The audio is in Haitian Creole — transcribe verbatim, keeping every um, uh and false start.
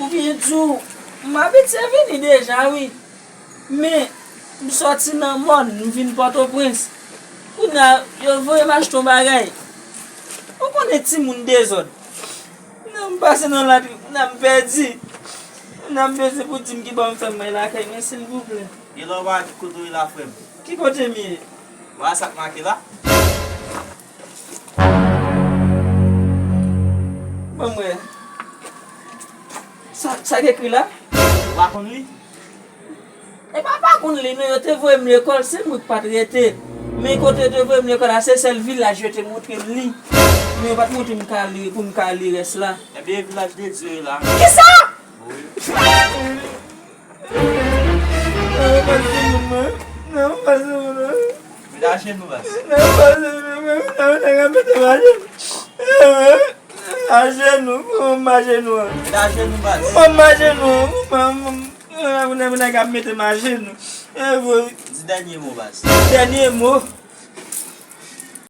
Ou byen di w, m abitye vini deja, wi. Men, m sòti nan mòn, m vin Pòtoprens. Kounye a, yo voye m achte yon bagay. Ou konnen timoun dezòd. Nan m pase nan latri, nan m pèdi. Nan m bezwen pou di m ki bò m fè m bay lakay mwen, silvouplè. Gen lè w pa ki kote w ye la, frè m? Ki kote m ye? Ou wè sa k make la? Ban m wè. Sa, sa k ekri la? Ou pa konn li? E pa pa konn li non, yo te voye m lekòl, se mwen k pa t rete. Men kote yo te voye m lekòl la, se sèl vilaj yo te montre m li. Men yo pa t montre m ka li, pou m ka li rès la. Ebyen, vilaj de Dye la. Kisa? Wi. Nan pase moun mwen. Nan pase moun mwen. Mete ajenou, baz. Nan pase moun mwen. Nan nèg ap mete m ajenou. Ajenou, kòman m ajenou an? Mete ajenou, baz. Kòman m ajenou an? Kòman m, kòman nèg ap mete m ajenou? Di dènye mo, baz. Dènye mo.